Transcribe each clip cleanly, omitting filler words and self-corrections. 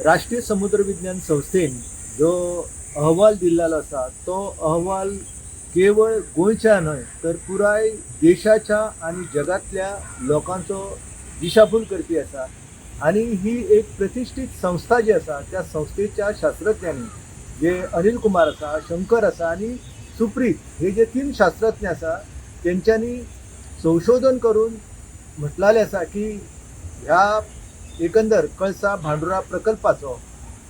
राष्ट्रीय समुद्र विज्ञान संस्थेन जो अहवाल दिल्लो आसा तो अहवाल केवळ गोंयच्या न्हय तर पुराय देशाच्या आनी जगांतल्या लोकांचो दिशाभूल करपी आसा. आनी ही एक प्रतिश्ठीत संस्था जी आसा त्या संस्थेच्या शास्त्रज्ञांनी जे अनिल कुमार आसा, शंकर आसा आनी सुप्रीत हे जे तीन शास्त्रज्ञ आसा तेंच्यांनी संशोधन करून म्हटलेलें आसा की ह्या एकंदर कळसा भांडुरा प्रकल्पाचो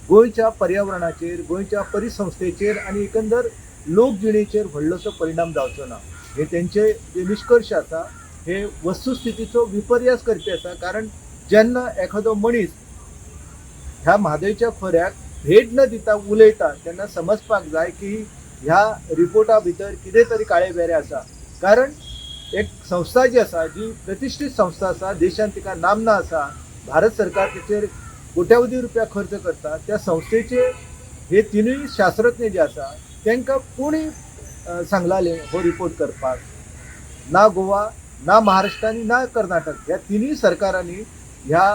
गोंयच्या पर्यावरणाचेर, गोंयच्या परिसंस्थेचेर आनी एकंदर लोकजिणेचेर व्हडलोसो परिणाम जावचो ना. हे तेंचे जे निश्कर्श आसा हे वस्तुस्थितीचो विपर्यास करपी आसा. कारण जेन्ना एखादो मनीस ह्या म्हादयच्या खोऱ्याक भेट न दिता उलयता तेन्ना समजपाक जाय की ह्या रिपोर्टा भितर कितें तरी काळे बेरे आसा. कारण एक संस्था जी आसा, जी प्रतिश्ठीत संस्था आसा, देशांत तिका नामना आसा, भारत सरकार तिचेर कोट्यावधी रुपया खर्च करता, त्या संस्थेचे हे तिनूय शास्त्रज्ञ जे आसा तांकां कोणी सांगलाले हो रिपोर्ट करपाक? ना गोवा, ना महाराष्ट्र आनी ना कर्नाटक ह्या तिनूय सरकारांनी ह्या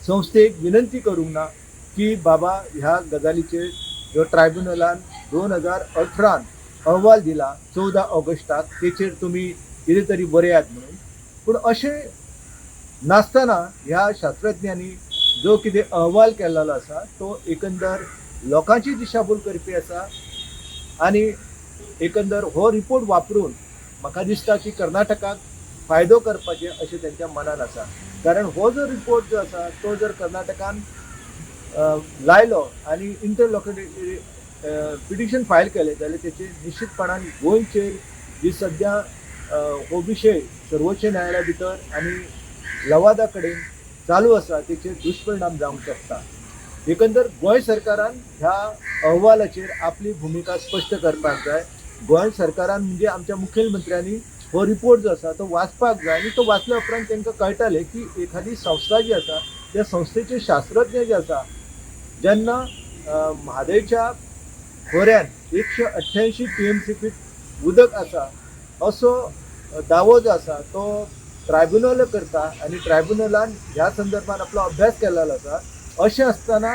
संस्थेक विनंती करूंक ना की बाबा ह्या गजालीचेर जो ट्रायब्युनलान 2018 अहवाल दिला 14 ऑगस्टाक तेचेर तुमी कितें तरी बरयात म्हणून. पूण अशें नासतना ह्या शास्त्रज्ञांनी जो कितें अहवाल केल्लो आसा तो एकंदर लोकांची दिशाभूल करपी आसा आनी एकंदर हो रिपोर्ट वापरून म्हाका दिसता की कर्नाटकाक फायदो करपाचें अशें तेंच्या मनान आसा. कारण हो जो रिपोर्ट जो आसा तो जर कर्नाटकान लायलो आनी इंटरलॉक्युटरी पिटिशन फायल केलें जाल्यार तेचेर निश्चितपणान गोंयचेर जी सद्या हो विशय सर्वोच्च न्यायालया भितर आनी लवादा कडेन चालू आसा तेचेर दुश्परिणाम जावंक शकता. एकंदर गोंय सरकारान ह्या अहवालाचेर आपली भुमिका स्पश्ट करपाक जाय. गोंय सरकारान म्हणजे आमच्या मुखेलमंत्र्यांनी हो रिपोर्ट जो आसा तो वाचपाक जाय आनी तो वाचल्या उपरांत तांकां कळटालें की एखादी संस्था जी आसा त्या संस्थेचे शास्त्रज्ञ जे आसा जेन्ना म्हादयच्या खोऱ्यान 188 TMC feet उदक आसा असो दावो जो आसा तो ट्रायब्युनल करता आनी ट्रायब्युनलान ह्या संदर्भात आपलो अभ्यास केल्लो आसा. अशें आसतना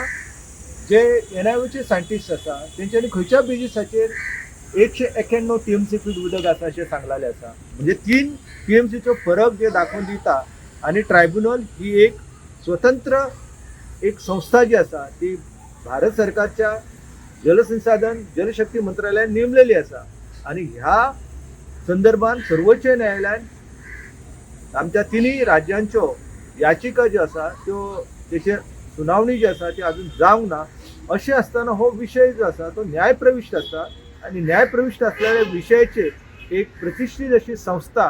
जे NIOचे सायंटिस्ट आसा तेंच्यांनी खंयच्या बेजिसाचेर 191 TMC feet उदक आसा अशें सांगलेलें आसा. म्हणजे 3 TMCचो फरक जे दाखोवन दिता आनी ट्रायब्युनल ही एक स्वतंत्र एक संस्था जी आसा ती भारत सरकारच्या जलसंसाधन जलशक्ती मंत्रालयान नेमलेली आसा आनी ह्या संदर्भात सर्वोच्च न्यायालयान आमच्या तिनूय राज्यांच्यो याचिका ज्यो आसा त्यो तेचेर सुनावणी जी आसा ती अजून जावंक ना. अशें आसतना हो विशय जो आसा तो न्यायप्रविश्ट आसा आनी न्यायप्रविश्ट असलेल्या विशयाचेर एक प्रतिश्ठीत अशी संस्था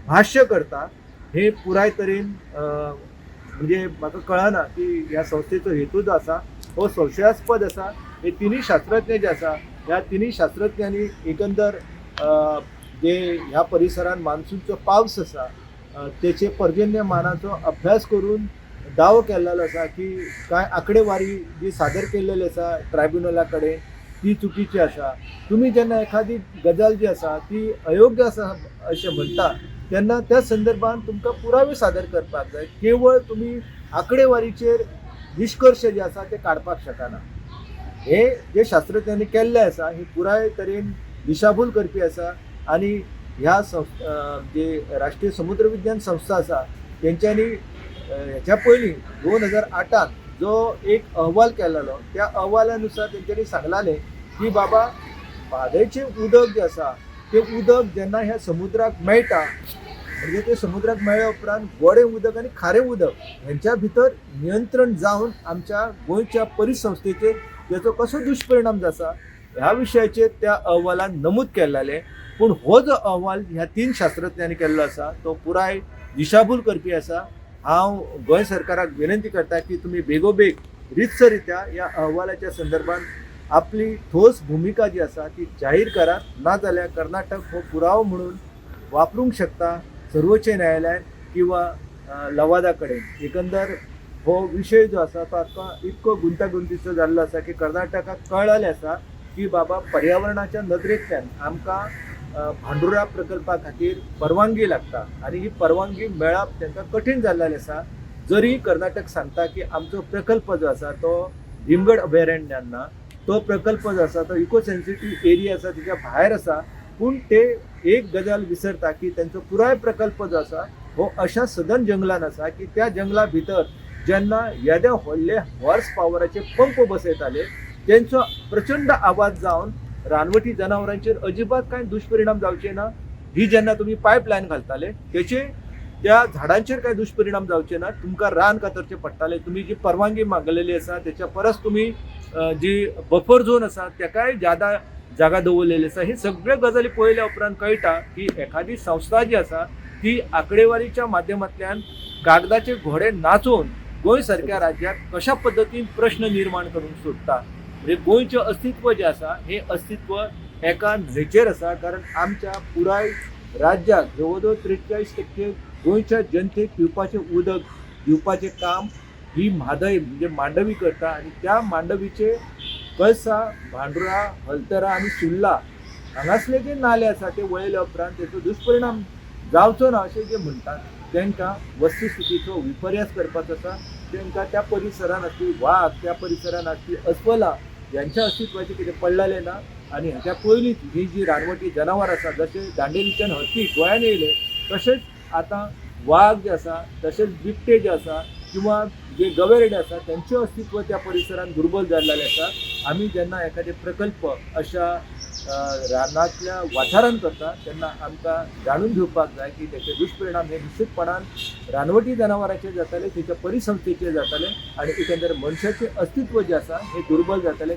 भाश्य करता हे पुराय तरेन म्हणजे म्हाका कळना की ह्या संस्थेचो हेतू जो आसा हो संशयास्पद आसा. हे तिनूय शास्त्रज्ञ जे आसा ह्या तिनूय शास्त्रज्ञांनी एकंदर जे ह्या परिसरान मान्सूनचो पावस आसा तेचे पर्जन्यमानाचो अभ्यास करून दावो केल्लो आसा की कांय आंकडेवारी जी सादर केल्लेली आसा ट्रायब्युनला कडेन ती चुकीची आसा. तुमी जेन्ना एखादी गजाल जी आसा ती अयोग्य आसा अशें म्हणटा तेन्ना त्या संदर्भात तुमकां पुरावे सादर करपाक जाय. केवळ तुमी आंकडेवारीचेर निश्कर्श जे आसा ते काडपाक शकना. हे जे शास्त्रज्ञांनी केल्ले आसा हे पुराय तरेन दिशाभूल करपी आसा आनी ह्या जे राष्ट्रीय समुद्र विज्ञान संस्था आसा तेंच्यांनी ह्याच्या पयलीं 2008 जो एक अहवाल केलेलो त्या अहवालानुसार तेंच्यांनी सांगलालें की बाबा म्हादयचें उदक जें आसा तें उदक जेन्ना ह्या समुद्राक मेळटा म्हणजे ते समुद्राक मेळ्ळ्या उपरांत गोडें उदक आनी खारें उदक हेंच्या भितर नियंत्रण जावन आमच्या गोंयच्या परिसंस्थेचेर तेचो कसो दुश्परिणाम जाता ह्या विशयाचेर त्या अहवालान नमूद केल्लें. पूण हो जो अहवाल ह्या तीन शास्त्रज्ञांनी केल्लो आसा तो पुराय दिशाभूल करपी आसा. हांव गोंय सरकाराक विनंती करता की तुमी बेगोबेग रितसरित्या ह्या अहवालाच्या संदर्भात आपली ठोस भुमिका जी आसा ती जाहीर करात, ना जाल्यार कर्नाटक हो पुरावो म्हणून वापरूंक शकता सर्वोच्च न्यायालयान किंवा लवादा कडेन. एकंदर हो विशय जो आसा तो आतां इतको गुंतागुंतीचो जाल्लो आसा की कर्नाटकाक कळ्ळें आसा की बाबा पर्यावरणाच्या नदरेंतल्यान आमकां भांडुरा प्रकल्पा खातीर परवानगी लागता आनी ही परवानगी मेळप तांकां कठीण जाल्लें आसा. जरी कर्नाटक सांगता की आमचो प्रकल्प जो आसा तो भीमगड अभयारण्यान ना, तो प्रकल्प जो आसा तो इको सेन्सिटीव एरिया आसा तेच्या भायर आसा, पूण ते एक गजाल विसरता की तेंचो पुराय प्रकल्प जो आसा हो अशा सदन जंगलान आसा की त्या जंगला भितर जेन्ना येद्या व्हडले हॉर्स पावराचे पंप बसयताले तेंचो प्रचंड आवाज जावन रानवटी जनावरांचेर अजिबात कांय दुश्परिणाम जावचे ना. ही जेन्ना तुमी पायप लायन घालताले तेचे त्या झाडांचेर कांय दुश्परिणाम जावचे ना, तुमकां रान कातरचें पडटालें. तुमी जी परवानगी मागलेली आसा तेच्या परस तुमी जी बफर झोन आसा तेकाय ज्यादा जागा दवरलेली आसा. ही सगळ्यो गजाली पळयल्या उपरांत कळटा की एखादी संस्था जी आसा ती आंकडेवारीच्या माध्यमांतल्यान कागदाचे घोडे नाचोवन गोंय सारक्या राज्याक कशा पद्दतीन प्रश्न निर्माण करूंक सोदता. म्हणजे गोंयचें अस्तित्व जें आसा हें अस्तित्व एका न्हंयचेर आसा, कारण आमच्या पुराय राज्याक जवळ जवळ 43% गोंयच्या जनतेक पिवपाचें उदक दिवपाचें काम ही म्हादय म्हणजे मांडवी करता आनी त्या मांडवीचे कळसा, भांडुरा, हलतरा आनी सुर्ला हांगासले जे नाले आसा ते वळयल्या उपरांत तेचो दुश्परिणाम जावचो ना अशें जे म्हणटात तांकां वस्तुस्थितीचो विपर्यास करपाचो आसा. तांकां त्या परिसरान आसपी वाग, त्या परिसरान आसपी अस्वलां ह्यांच्या अस्तित्वाचें कितें पडलेलें ना. आनी ह्याच्या पयलींच ही जी रानवटी जनावरां आसा जशें दांडेलीच्यान हत्ती गोंयान येयले तशेंच आतां वाग जे आसा तशेंच बिबटे जे आसा किंवा जे गवेरेडे आसा तेंचें अस्तित्व त्या परिसरान दुर्बल जाल्लें आसा. आमी जेन्ना एखादे प्रकल्प अशा रानांतल्या वाठारांत करता तेन्ना आमकां जाणून घेवपाक जाय की तेचे दुश्परिणाम हे निश्चितपणान रानवटी जनावरांचेर जाताले, थंयच्या परिसंस्थेचेर जाताले आनी एकंदर मनशाचें अस्तित्व जें आसा हें दुर्बल जातालें.